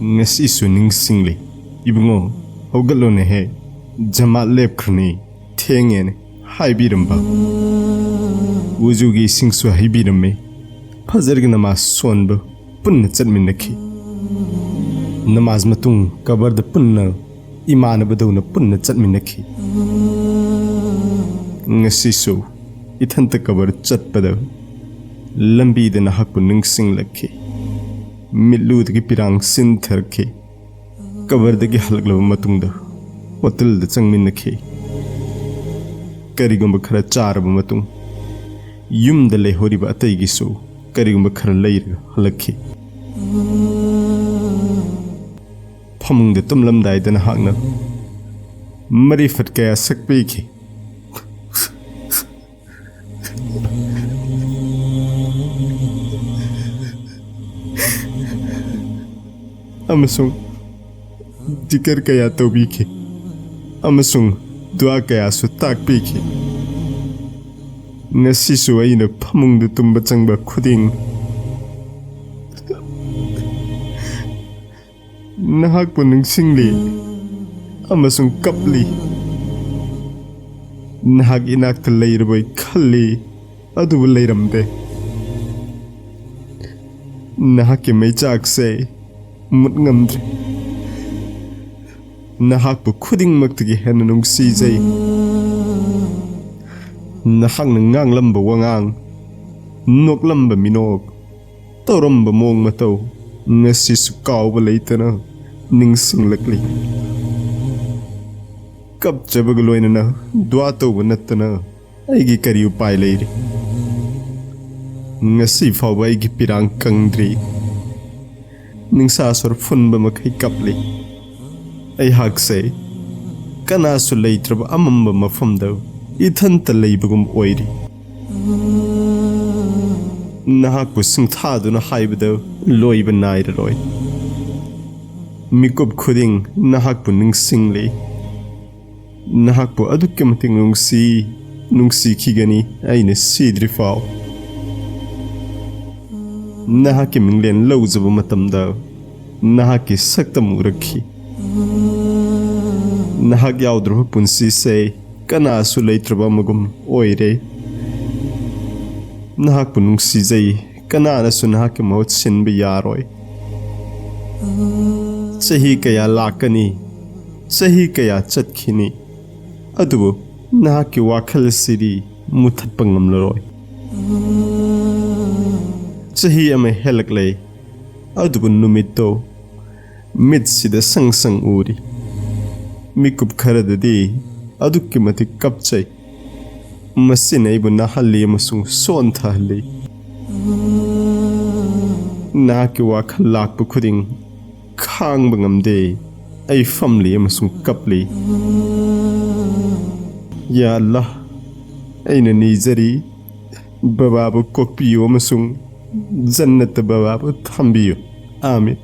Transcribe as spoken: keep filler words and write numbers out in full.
ꯉꯁꯤꯁꯨ ꯅꯤꯡꯁꯤꯡꯂꯤ꯫ "ꯏꯕꯨꯡꯉꯣ, ꯍꯧꯒꯠꯂꯣꯅꯦꯍꯦ, ꯖꯃꯥꯠ ꯂꯦꯞꯈ꯭ꯔꯅꯤ, ꯊꯦꯡꯉꯦꯅꯦ" ꯍꯥꯏꯕꯤꯔꯝꯕ꯫ ꯎꯖꯨꯒꯤ ꯏꯁꯤꯡꯁꯨ ꯍꯩꯕꯤꯔꯝꯃꯤ꯫ ꯐꯖꯔꯒ ꯅꯃꯥꯖ ꯁꯣꯟꯕ ꯄꯨꯟꯅ ꯆꯠꯃꯤꯟꯅꯈꯤ꯫ ꯅꯃꯥꯖ ꯃꯇꯨꯡ ꯀꯕꯔꯗ ꯄꯨꯟꯅ ꯏꯃꯥꯟꯅꯕꯗꯧꯅ ꯄꯨꯟꯅ ꯆꯠꯃꯤꯟꯅꯈꯤ꯫ ꯉꯁꯤꯁꯨ ꯏꯊꯟꯇ ꯀꯕꯔ ꯆꯠꯄꯗ ꯂꯝꯕꯤꯗ ꯅꯍꯥꯛꯄꯨ ꯅꯤꯡꯁꯤꯡꯂꯛꯈꯤ꯫ ꯃꯤꯠꯂꯨꯗꯒꯤ ꯄꯤꯔꯥꯡ ꯁꯤꯟꯊꯔꯛꯈꯤ꯫ ꯀꯕꯔꯗꯒꯤ ꯍꯜꯂꯛꯂꯕ ꯃꯇꯨꯡꯗ ꯍꯣꯇꯦꯜꯗ ꯆꯪꯃꯤꯟꯅꯈꯤ꯫ ꯀꯔꯤꯒꯨꯝꯕ ꯈꯔ ꯆꯥꯔꯕ ꯃꯇꯨꯡ ꯌꯨꯝꯗ ꯂꯩꯍꯧꯔꯤꯕ ꯑꯇꯩꯒꯤꯁꯨ ꯀꯔꯤꯒꯨꯝꯕ ꯈꯔ ꯂꯩꯔꯒ ꯍꯜꯂꯛꯈꯤ꯫ ꯐꯃꯨꯡꯗ ꯇꯨꯝꯂꯝꯗꯥꯏꯗ ꯅꯍꯥꯛꯅ ꯃꯔꯤꯐꯠ ꯀꯌꯥ ꯁꯛꯄꯤꯈꯤ꯫ ꯑꯃꯁꯨꯡ ꯖꯤꯀꯔ ꯀꯌꯥ ꯇꯧꯕꯤꯈꯤ꯫ ꯑꯃꯁꯨꯡ ꯗꯨꯋꯥ ꯀꯌꯥꯁꯨ ꯇꯥꯛꯄꯤꯈꯤ꯫ ꯉꯁꯤꯁꯨ ꯑꯩꯅ ꯐꯃꯨꯡꯗ ꯇꯨꯝꯕ ꯆꯪꯕ ꯈꯨꯗꯤꯡ ꯅꯍꯥꯛꯄꯨ ꯅꯤꯡꯁꯤꯡꯂꯤ ꯑꯃꯁꯨꯡ ꯀꯞꯂꯤ꯫ ꯅꯍꯥꯛ ꯏꯅꯥꯛꯇ ꯂꯩꯔꯕꯣꯏ ꯈꯜꯂꯤ, ꯑꯗꯨꯕꯨ ꯂꯩꯔꯝꯗꯦ꯫ ꯅꯍꯥꯛꯀꯤ ꯃꯩꯆꯥꯛꯁꯦ ꯃꯨꯠ ꯉꯝꯗ꯭ꯔꯦ꯫ ꯅꯍꯥꯛꯄꯨ ꯈꯨꯗꯤꯡꯃꯛꯇꯒꯤ ꯍꯦꯟꯅ ꯅꯨꯡꯁꯤꯖꯩ꯫ ꯅꯍꯥꯛꯅ ꯉꯥꯡꯂꯝꯕ ꯋꯥꯉꯥꯡ, ꯅꯣꯛꯂꯝꯕ ꯃꯤꯅꯣꯛ, ꯇꯧꯔꯝꯕ ꯃꯑꯣꯡ ꯃꯇꯧ ꯉꯁꯤꯁꯨ ꯀꯥꯎꯕ ꯂꯩꯇꯅ ꯅꯤꯡꯁꯤꯡꯂꯛꯂꯤ꯫ ꯀꯞꯆꯕꯒ ꯂꯣꯏꯅꯅ ꯗꯨꯋꯥ ꯇꯧꯕ ꯅꯠꯇꯅ ꯑꯩꯒꯤ ꯀꯔꯤ ꯎꯄꯥꯏ ꯂꯩꯔꯤ? ꯉꯁꯤ ꯐꯥꯎꯕ ꯑꯩꯒꯤ ꯄꯤꯔꯥꯡ ꯀꯪꯗ꯭ꯔꯤ꯫ ꯅꯤꯡꯁꯥ ꯁꯣꯔ ꯐꯨꯟꯕ ꯃꯈꯩ ꯀꯞꯂꯤ꯫ ꯑꯩꯍꯥꯛꯁꯦ ꯀꯅꯥꯁꯨ ꯂꯩꯇ꯭ꯔꯕ ꯑꯃꯝꯕ ꯃꯐꯝꯗ ꯏꯊꯟꯇ ꯂꯩꯕꯒꯨꯝ ꯑꯣꯏꯔꯤ꯫ ꯅꯍꯥꯛꯄꯨ ꯁꯤꯡꯊꯥꯗꯨꯅ ꯍꯥꯏꯕꯗ ꯂꯣꯏꯕ ꯅꯥꯏꯔꯔꯣꯏ꯫ ꯃꯤꯀꯨꯞ ꯈꯨꯗꯤꯡ ꯅꯍꯥꯛꯄꯨ ꯅꯤꯡꯁꯤꯡꯂꯤ꯫ ꯅꯍꯥꯛꯄꯨ ꯑꯗꯨꯛꯀꯤ ꯃꯇꯤꯛ ꯅꯨꯡꯁꯤ, ꯅꯨꯡꯁꯤꯈꯤꯒꯅꯤ ꯑꯩꯅ ꯁꯤꯗ꯭ꯔꯤꯐꯥꯎ꯫ ꯅꯍꯥꯛꯀꯤ ꯃꯤꯡꯂꯦꯟ ꯂꯧꯖꯕ ꯃꯇꯝꯗ ꯅꯍꯥꯛꯀꯤ ꯁꯛꯇꯝ ꯎꯔꯛꯈꯤ꯫ ꯅꯍꯥꯛ ꯌꯥꯎꯗ꯭ꯔꯕ ꯄꯨꯟꯁꯤꯁꯦ ꯀꯅꯥꯁꯨ ꯂꯩꯇ꯭ꯔꯕ ꯑꯃꯒꯨꯝ ꯑꯣꯏꯔꯦ꯫ ꯅꯍꯥꯛꯄꯨ ꯅꯨꯡꯁꯤꯖꯩ꯫ ꯀꯅꯥꯅꯁꯨ ꯅꯍꯥꯛꯀꯤ ꯃꯍꯨꯠ ꯁꯤꯟꯕ ꯌꯥꯔꯣꯏ꯫ ꯆꯍꯤ ꯀꯌꯥ ꯂꯥꯛꯀꯅꯤ, ꯆꯍꯤ ꯀꯌꯥ ꯆꯠꯈꯤꯅꯤ, ꯑꯗꯨꯕꯨ ꯅꯍꯥꯛꯀꯤ ꯋꯥꯈꯜ ꯑꯁꯤꯗꯤ ꯃꯨꯊꯠꯄ ꯉꯝꯂꯔꯣꯏ꯫ ꯆꯍꯤ ꯑꯃ ꯍꯦꯜꯂꯛꯂꯦ, ꯑꯗꯨꯕꯨ ꯅꯨꯃꯤꯠꯇꯣ ꯃꯤꯠꯁꯤꯗ ꯁꯪ ꯁꯪ ꯎꯔꯤ꯫ ꯃꯤꯀꯨꯞ ꯈꯔꯗꯗꯤ ꯑꯗꯨꯛꯀꯤ ꯃꯇꯤꯛ ꯀꯞꯆꯩ꯫ ꯃꯁꯤꯅ ꯑꯩꯕꯨ ꯅꯥꯍꯜꯂꯤ ꯑꯃꯁꯨꯡ ꯁꯣꯟꯊꯍꯜꯂꯤ꯫ ꯅꯍꯥꯛꯀꯤ ꯋꯥꯈꯜ ꯂꯥꯛꯄ ꯈꯨꯗꯤꯡ ꯈꯥꯡꯕ ꯉꯝꯗꯦ꯫ ꯑꯩ ꯐꯝꯂꯤ ꯑꯃꯁꯨꯡ ꯀꯞꯂꯤ꯫ ꯌꯥ ꯑꯜꯂꯥꯍ, ꯑꯩꯅ ꯅꯤꯖꯔꯤ, ꯕꯕꯥꯕꯨ ꯀꯣꯛꯄꯤꯌꯨ ꯑꯃꯁꯨꯡ ꯖꯟꯅꯠꯇ ꯕꯕꯥꯕꯨ ꯊꯝꯕꯤꯌꯨ꯫ ꯑꯥꯃꯤꯟ꯫